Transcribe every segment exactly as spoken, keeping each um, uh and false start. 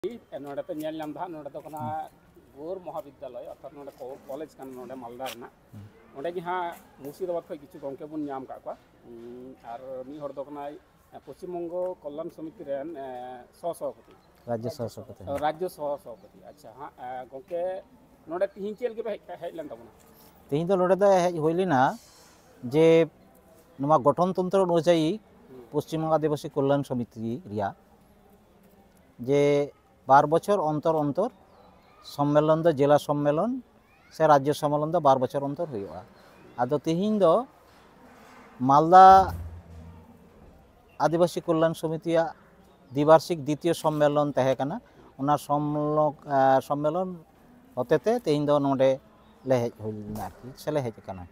ᱱᱚᱰᱮ ᱯᱮ ᱧᱮᱞ ᱧᱟᱢ ᱫᱟ ᱦᱟᱸᱜ, ᱱᱚᱰᱮ ᱫᱚ ᱠᱟᱱᱟ ᱜᱳᱨ ᱢᱚᱦᱟᱵᱤᱫᱽᱫᱟᱞᱚᱭ, ᱚᱨᱛᱷᱟᱛ ᱱᱚᱰᱮ ᱠᱚ-, ᱠᱚᱞᱮᱡᱽ ᱠᱟᱱᱟ ᱱᱚᱰᱮ ᱢᱟᱞᱫᱟ ᱨᱮᱱᱟᱜ᱾ ᱚᱸᱰᱮ ᱜᱮ ᱦᱟᱸᱜ ᱢᱩᱨᱥᱤᱫᱟᱵᱟᱫᱽ ᱠᱷᱚᱱ ᱠᱤᱪᱷᱩ ᱜᱚᱢᱠᱮ ᱵᱚᱱ ᱧᱟᱢ ᱟᱠᱟᱫ ᱠᱚᱣᱟ᱾ ᱩᱸ, ᱟᱨ ᱢᱤᱫ ᱦᱚᱲ ᱫᱚ ᱠᱟᱱᱟᱭ ᱯᱚᱥᱪᱤᱢ ᱵᱚᱝᱜᱚ ᱠᱚᱞᱞᱟᱱ ᱥᱚᱢᱤᱛᱤ ᱨᱮᱱ, ᱮ, ᱥᱚᱦᱚ ᱥᱚᱵᱷᱟᱯᱚᱛᱤ᱾ ᱨᱟᱡᱽᱡᱚ ᱥᱚᱦᱚ ᱥᱚᱵᱷᱟᱯᱚᱛᱤ᱾ ᱨᱟᱡᱽᱡᱚ ᱥᱚᱦᱚ ᱥᱚᱵᱷᱟᱯᱚᱛᱤ, ᱟᱪᱪᱷᱟ᱾ ᱦᱟᱸᱜ, ᱮ, ᱜᱚᱢᱠᱮ, ᱱᱚᱰᱮ ᱛᱤᱦᱤᱧ ᱪᱮᱫ ᱞᱟᱹᱜᱤᱫ ᱯᱮ ᱦᱮᱡ, ᱦᱮᱡ ᱞᱮᱱ ᱛᱟᱵᱚᱱᱟ? ᱛᱤᱦᱤᱧ ᱫᱚ ᱱᱚᱰᱮ ᱫᱚ ᱦᱮᱡ ᱦᱩᱭ ᱞᱮᱱᱟ ᱡᱮ ᱱᱚᱣᱟ ᱜᱚᱴᱷᱚᱱ ᱛᱚᱱᱛᱨᱚ ᱚᱱᱩᱡᱟᱭᱤ ᱦᱩᱸ᱾ ᱯᱚᱥᱪᱤᱢ ᱵᱚᱝᱜᱚ ᱟᱹᱫᱤᱵᱟᱹᱥᱤ ᱠᱚᱞᱞᱟᱱ ᱥᱚᱢᱤᱛᱤ ᱨᱮᱭᱟᱜ ᱡᱮ ᱵᱟᱨ ᱵᱚᱪᱷᱚᱨ ᱚᱱᱛᱚᱨ ᱚᱱᱛᱚᱨ ᱥᱚᱢᱢᱮᱞᱚᱱ ᱫᱚ, ᱡᱮᱞᱟ ᱥᱚᱢᱢᱮᱞᱚᱱ ᱥᱮ ᱨᱟᱡᱽᱡᱚ ᱥᱚᱢᱢᱮᱞᱚᱱ ᱫᱚ ᱵᱟᱨ ᱵᱚᱪᱷᱚᱨ ᱚᱱᱛᱚᱨ ᱦᱩᱭᱩᱜᱼᱟ᱾ ᱟᱫᱚ ᱛᱤᱦᱤᱧ ᱫᱚ ᱢᱟᱞᱫᱟ ᱟᱹᱫᱤᱵᱟᱹᱥᱤ ᱠᱚᱞᱞᱟᱱ ᱥᱚᱢᱤᱛᱤᱭᱟᱜ ᱫᱤᱵᱟᱨᱥᱤᱠ ᱫᱤᱛᱤᱭᱚ ᱥᱚᱢᱢᱮᱞᱚᱱ ᱛᱟᱦᱮᱸ ᱠᱟᱱᱟ᱾ ᱚᱱᱟ ᱥᱚᱢᱞᱚ-, ᱮ, ᱥᱚᱢᱢᱮᱞᱚᱱ ᱦᱚᱛᱮᱛᱮ ᱛᱮᱦᱮᱧ ᱫᱚ ᱱᱚᱰᱮ ᱞᱮ ᱦᱮᱡ ᱦᱩᱭ ᱞᱮᱱᱟ ᱟᱨᱠᱤ, ᱥᱮᱞᱮ ᱦᱮᱡ ᱟᱠᱟᱱᱟ᱾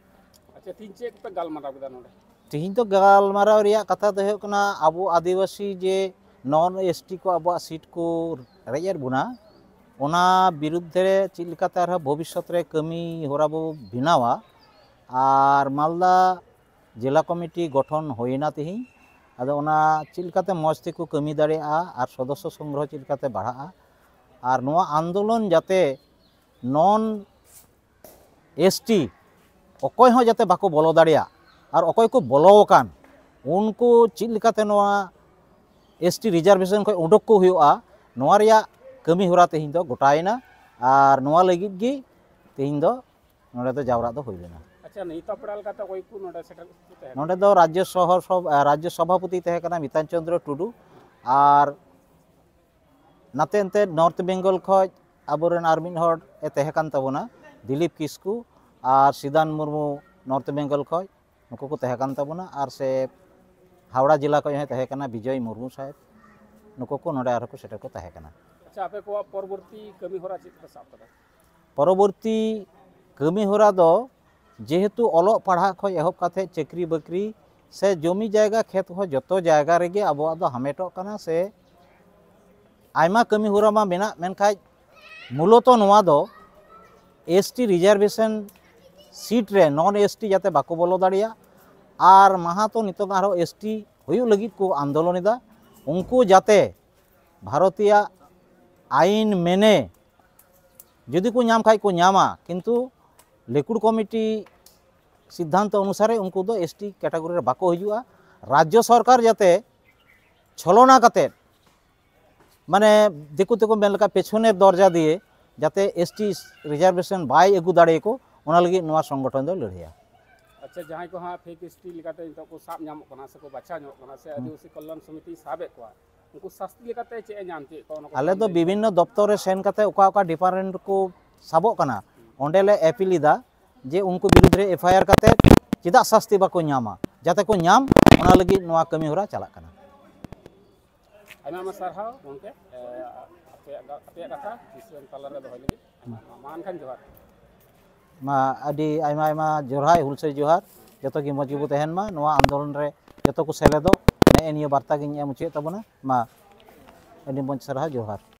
ᱟᱪᱪᱷᱟ, ᱛᱤᱦᱤᱧ ᱪᱮᱫ ᱠᱚᱯᱮ ᱜᱟᱞᱢᱟᱨᱟᱣ ᱠᱮᱫᱟ ᱱᱚᱰᱮ? ᱛᱤᱦᱤᱧ ᱫᱚ ᱜᱟᱞᱢᱟᱨᱟᱣ ᱨᱮᱭᱟᱜ ᱠᱟᱛᱷᱟ ᱫᱚ ᱦᱩᱭᱩᱜ ᱠᱟᱱᱟ, ᱟᱵᱚ ᱟᱹᱫᱤᱵᱟᱹᱥᱤ ᱡᱮ ᱱᱚᱱ ᱮᱥ ᱴᱤ ᱠᱚ ᱟᱵᱚᱣᱟᱜ ᱥᱤᱴ ᱠᱚ ᱨᱮᱡ ᱮᱫ ᱵᱚᱱᱟ, ᱚᱱᱟ ᱵᱤᱨᱩᱫᱽᱫᱷᱮ ᱨᱮ ᱪᱮᱫ ᱞᱮᱠᱟᱛᱮ ᱟᱨᱦᱚᱸ ᱵᱷᱚᱵᱤᱥᱥᱚᱛ ᱨᱮ ᱠᱟᱹᱢᱤ ᱦᱚᱨᱟ ᱵᱚ ᱵᱮᱱᱟᱣᱟ᱾ ᱟᱨ ᱢᱟᱞᱫᱟ ᱡᱮᱞᱟ ᱠᱚᱢᱤᱴᱤ ᱜᱚᱴᱷᱚᱱ ᱦᱩᱭᱮᱱᱟ ᱛᱤᱦᱤᱧ, ᱟᱫᱚ ᱚᱱᱟ ᱪᱮᱫ ᱞᱮᱠᱟᱛᱮ ᱢᱚᱡᱽ ᱛᱮᱠᱚ ᱠᱟᱹᱢᱤ ᱫᱟᱲᱮᱭᱟᱜᱼᱟ ᱟᱨ ᱥᱚᱫᱚᱥᱥᱚ ᱥᱚᱝᱜᱨᱚᱦᱚ ᱪᱮᱫ ᱞᱮᱠᱟᱛᱮ ᱵᱟᱲᱦᱟᱜᱼᱟ, ᱟᱨ ᱱᱚᱣᱟ ᱟᱱᱫᱳᱞᱚᱱ ᱡᱟᱛᱮ ᱱᱚᱱ ᱮᱥ ᱴᱤ ᱚᱠᱚᱭ ᱦᱚᱸ ᱡᱟᱛᱮ ᱵᱟᱠᱚ ᱵᱚᱞᱚ ᱫᱟᱲᱮᱭᱟᱜ, ᱟᱨ ᱚᱠᱚᱭ ᱠᱚ ᱵᱚᱞᱚ ᱟᱠᱟᱱ ᱩᱱᱠᱩ ᱪᱮᱫ ᱞᱮᱠᱟᱛᱮ ᱱᱚᱣᱟ ᱮᱥ ᱴᱤ ᱨᱤᱡᱟᱨᱵᱷᱮᱥᱚᱱ ᱠᱷᱚᱱ ᱩᱰᱩᱠ ᱠᱚ ᱦᱩᱭᱩᱜᱼᱟ, ᱱᱚᱣᱟ ᱨᱮᱭᱟᱜ ᱠᱟᱹᱢᱤ ᱦᱚᱨᱟ ᱛᱮᱦᱮᱧ ᱫᱚ ᱜᱚᱴᱟᱭᱮᱱᱟ᱾ ᱟᱨ ᱱᱚᱣᱟ ᱞᱟᱹᱜᱤᱫ ᱜᱮ ᱛᱮᱦᱮᱧ ᱫᱚ ᱱᱚᱰᱮ ᱫᱚ ᱡᱟᱣᱨᱟᱜ ᱫᱚ ᱦᱩᱭ ᱞᱮᱱᱟ᱾ ᱟᱪᱪᱷᱟ, ᱱᱮᱣᱛᱟ ᱯᱮᱲᱟ ᱞᱮᱠᱟᱛᱮ ᱚᱠᱚᱭ ᱠᱚ ᱱᱚᱰᱮ ᱥᱮᱴᱮᱨ ᱠᱚ ᱛᱟᱦᱮᱸ ᱠᱟᱱᱟ? ᱱᱚᱰᱮ ᱫᱚ ᱨᱟᱡᱽᱡᱚ ᱥᱚᱦᱚ ᱥᱚᱵ-, ᱨᱟᱡᱽᱡᱚ ᱥᱚᱵᱷᱟᱯᱚᱛᱤ ᱛᱟᱦᱮᱸ ᱠᱟᱱᱟ ᱢᱤᱛᱟᱱ ᱪᱚᱸᱫᱽᱨᱚ ᱴᱩᱰᱩ, ᱟᱨ ᱱᱟᱛᱮ ᱮᱱᱛᱮ ᱱᱚᱨᱛᱷ ᱵᱮᱝᱜᱚᱞ ᱠᱷᱚᱱ ᱟᱵᱚᱨᱮᱱ ᱟᱨ ᱢᱤᱫ ᱦᱚᱲ ᱮ ᱛᱟᱦᱮᱸ ᱠᱟᱱ ᱛᱟᱵᱚᱱᱟ, ᱫᱤᱞᱤᱯ ᱠᱤᱥᱠᱩ, ᱟᱨ ᱥᱤᱫᱟᱱ ᱢᱩᱨᱢᱩ ᱱᱚᱨᱛᱷ ᱵᱮᱝᱜᱚᱞ ᱠᱷᱚᱱ, ᱱᱩᱠᱩ ᱠᱚ ᱛᱟᱦᱮᱸ ᱠᱟᱱ ᱛᱟᱵᱚᱱᱟ᱾ ᱟᱨ ᱥᱮ ᱦᱟᱣᱲᱟ ᱡᱮᱞᱟ ᱠᱷᱚᱱ ᱦᱚᱸᱭ ᱛᱟᱦᱮᱸ ᱠᱟᱱᱟ ᱵᱤᱡᱚᱭ ᱢᱩᱨᱢᱩ ᱥᱟᱦᱮᱵᱽ, ᱱᱩᱠᱩ ᱠᱚ ᱱᱚᱰᱮ ᱟᱨᱦᱚᱸ ᱠᱚ ᱥᱮᱴᱮᱨ ᱠᱚ ᱛᱟᱦᱮᱸ ᱠᱟᱱᱟ᱾ ᱟᱪᱪᱷᱟ, ᱟᱯᱮ ᱠᱚᱣᱟᱜ ᱯᱚᱨᱚᱵᱚᱨᱛᱤ ᱠᱟᱹᱢᱤ ᱦᱚᱨᱟ ᱪᱮᱫ ᱯᱮ ᱥᱟᱵ ᱠᱟᱫᱟ? ᱯᱚᱨᱚᱵᱚᱨᱛᱤ ᱠᱟᱹᱢᱤ ᱦᱚᱨᱟ ᱫᱚ ᱡᱮᱦᱮᱛᱩ ᱚᱞᱚᱜ ᱯᱟᱲᱦᱟᱜ ᱠᱷᱚᱱ ᱮᱦᱚᱵ ᱠᱟᱛᱮ ᱪᱟᱹᱠᱨᱤ ᱵᱟᱹᱠᱨᱤ ᱥᱮ ᱡᱚᱢᱤ ᱡᱟᱭᱜᱟ ᱠᱷᱮᱛ ᱦᱚᱸ ᱡᱚᱛᱚ ᱡᱟᱭᱜᱟ ᱨᱮᱜᱮ ᱟᱵᱚᱣᱟᱜ ᱫᱚ ᱦᱟᱢᱮᱴᱚᱜ ᱠᱟᱱᱟ, ᱥᱮ ᱟᱭᱢᱟ ᱠᱟᱹᱢᱤ ᱦᱚᱨᱟ ᱢᱟ ᱢᱮᱱᱟᱜ, ᱢᱮᱱᱠᱷᱟᱱ ᱢᱩᱞᱚᱛᱚ ᱱᱚᱣᱟ ᱫᱚ ᱮᱥ ᱴᱤ ᱨᱤᱡᱟᱨᱵᱷᱮᱥᱚᱱ ᱥᱤᱴ ᱨᱮ ᱱᱚᱱ ᱮᱥ ᱴᱤ ᱡᱟᱛᱮ ᱵᱟᱠᱚ ᱵᱚᱞᱚ ᱫᱟᱲᱮᱭᱟᱜ, ᱟᱨ ᱢᱟᱦᱟᱛᱚ ᱱᱤᱛᱚᱜ ᱟᱨᱦᱚᱸ ᱮᱥ ᱴᱤ ᱦᱩᱭᱩᱜ ᱞᱟᱹᱜᱤᱫ ᱠᱚ ᱟᱱᱫᱳᱞᱚᱱ ᱮᱫᱟ, ᱩᱱᱠᱩ ᱡᱟᱛᱮ ᱵᱷᱟᱨᱚᱛᱤᱭᱟᱜ ᱟᱭᱤᱱ ᱢᱮᱱᱮ ᱡᱩᱫᱤ ᱠᱚ ᱧᱟᱢ ᱠᱷᱟᱡ ᱠᱚ ᱧᱟᱢᱟ, ᱠᱤᱱᱛᱩ ᱞᱤᱠᱩᱭᱤᱰ ᱠᱚᱢᱤᱴᱤ ᱥᱤᱫᱽᱫᱷᱟᱱᱛᱚ ᱚᱱᱩᱥᱟᱨᱮ ᱩᱱᱠᱩ ᱫᱚ ᱮᱥ ᱴᱤ ᱠᱮᱴᱟᱜᱚᱨᱤ ᱨᱮ ᱵᱟᱠᱚ ᱦᱤᱡᱩᱜᱼᱟ᱾ ᱨᱟᱡᱽᱡᱚ ᱥᱚᱨᱠᱟᱨ ᱡᱟᱛᱮ ᱪᱷᱚᱞᱚᱱᱟ ᱠᱟᱛᱮ, ᱢᱟᱱᱮ ᱫᱤᱠᱩ ᱛᱮᱠᱚ ᱢᱮᱱ ᱞᱮᱠᱟ ᱯᱮᱪᱷᱚᱱᱮᱨ ᱫᱚᱨᱡᱟ ᱫᱤᱭᱮ ᱡᱟᱛᱮ ᱮᱥ ᱴᱤ ᱨᱤᱡᱟᱨᱵᱷᱮᱥᱚᱱ ᱵᱟᱭ ᱟᱹᱜᱩ ᱫᱟᱲᱮᱭᱟᱠᱚ, ᱚᱱᱟ ᱞᱟᱹᱜᱤᱫ ᱱᱚᱣᱟ ᱥᱚᱝᱜᱚᱴᱷᱚᱱ ᱫᱚ ᱞᱟᱹᱲᱦᱟᱹᱭᱟ᱾ ᱟᱪᱪᱷᱟ, ᱡᱟᱦᱟᱸᱭ ᱠᱚ ᱦᱟᱸᱜ ᱯᱷᱮᱠ ᱮᱥ ᱴᱤ ᱞᱮᱠᱟᱛᱮ ᱱᱤᱛᱚᱜ ᱠᱚ ᱥᱟᱵ ᱧᱟᱢᱚᱜ ᱠᱟᱱᱟ ᱥᱮᱠᱚ ᱵᱟᱪᱷᱟᱣ ᱧᱟᱢᱚᱜ ᱠᱟᱱᱟ ᱥᱮ ᱦᱩᱸ᱾ ᱟᱹᱫᱤᱵᱟᱹᱥᱤ ᱠᱚᱞᱭᱟᱱ ᱥᱚᱢᱤᱛᱤᱭ ᱥᱟᱵᱮᱫ ᱠᱚᱣᱟ, ᱩᱱᱠᱩ ᱥᱟᱥᱛᱤ ᱞᱮᱠᱟᱛᱮ ᱪᱮᱫ ᱮ ᱧᱟᱢ ᱦᱚᱪᱚᱭᱮᱫ ᱠᱚᱣᱟ, ᱚᱱᱟ ᱠᱚ ᱟᱞᱮ ᱫᱚ ᱠᱟᱹᱢᱤ ᱵᱤᱵᱷᱤᱱᱱᱚ ᱫᱚᱯᱛᱚᱨ ᱨᱮ ᱥᱮᱱ ᱠᱟᱛᱮ ᱚᱠᱟ ᱚᱠᱟ ᱰᱤᱯᱟᱨᱴᱢᱮᱱᱴ ᱠᱚ ᱥᱟᱵᱚᱜ ᱠᱟᱱᱟ, ᱚᱸᱰᱮ ᱞᱮ ᱟᱯᱤᱞ ᱮᱫᱟ ᱡᱮ ᱩᱱᱠᱩ ᱵᱤᱨᱩᱫᱽ ᱨᱮ ᱮᱯᱷ ᱟᱭ ᱟᱨ ᱠᱟᱛᱮ ᱪᱮᱫᱟᱜ ᱥᱟᱥᱛᱤ ᱵᱟᱠᱚ ᱧᱟᱢᱟ, ᱡᱟᱛᱮ ᱠᱚ ᱧᱟᱢ, ᱚᱱᱟ ᱞᱟᱹᱜᱤᱫ ᱱᱚᱣᱟ ᱠᱟᱹᱢᱤ ᱦᱚᱨᱟ ᱪᱟᱞᱟᱜ ᱠᱟᱱᱟ᱾ ᱟᱭᱢᱟ ᱟᱭᱢᱟ ᱥᱟᱨᱦᱟᱣ ᱜᱚᱢᱠᱮ, ᱮ, ᱟᱯᱮᱭᱟᱜ ᱜᱟ-, ᱟᱯᱮᱭᱟᱜ ᱠᱟᱛᱷᱟ ᱫᱤᱥᱚᱢ ᱛᱟᱞᱟᱨᱮ ᱫᱚᱦᱚᱭ ᱞᱟᱹᱜᱤᱫ᱾ ᱢᱟ ᱮᱱᱠᱷᱟᱱ ᱡᱚᱦᱟᱨ᱾ ᱢᱟ ᱟᱹᱰᱤ ᱟᱭᱢᱟ ᱟᱭᱢᱟ ᱡᱚᱦᱟᱨ, ᱦᱩᱞᱥᱟᱹᱭ ᱡᱚᱦᱟᱨ᱾ ᱡᱚᱛᱚ ᱜᱮ ᱢᱚᱡᱽ ᱜᱮᱵᱚ ᱛᱟᱦᱮᱱ ᱢᱟ, ᱱᱚᱣᱟ ᱟᱱᱫᱳᱞᱚᱱ ᱨᱮ ᱡᱚᱛᱚ ᱠᱚ ᱥᱮᱞᱮᱫᱚᱜ᱾ ᱱᱮᱜᱼᱮ ᱱᱤᱭᱟᱹ ᱵᱟᱨᱛᱟ ᱜᱤᱧ ᱮᱢ ᱦᱚᱪᱚᱭᱮᱫ ᱛᱟᱵᱚᱱᱟ᱾ ᱢᱟ ᱟᱹᱰᱤ ᱢᱚᱡᱽ ᱥᱟᱨᱦᱟᱣ, ᱡᱚᱦᱟᱨ᱾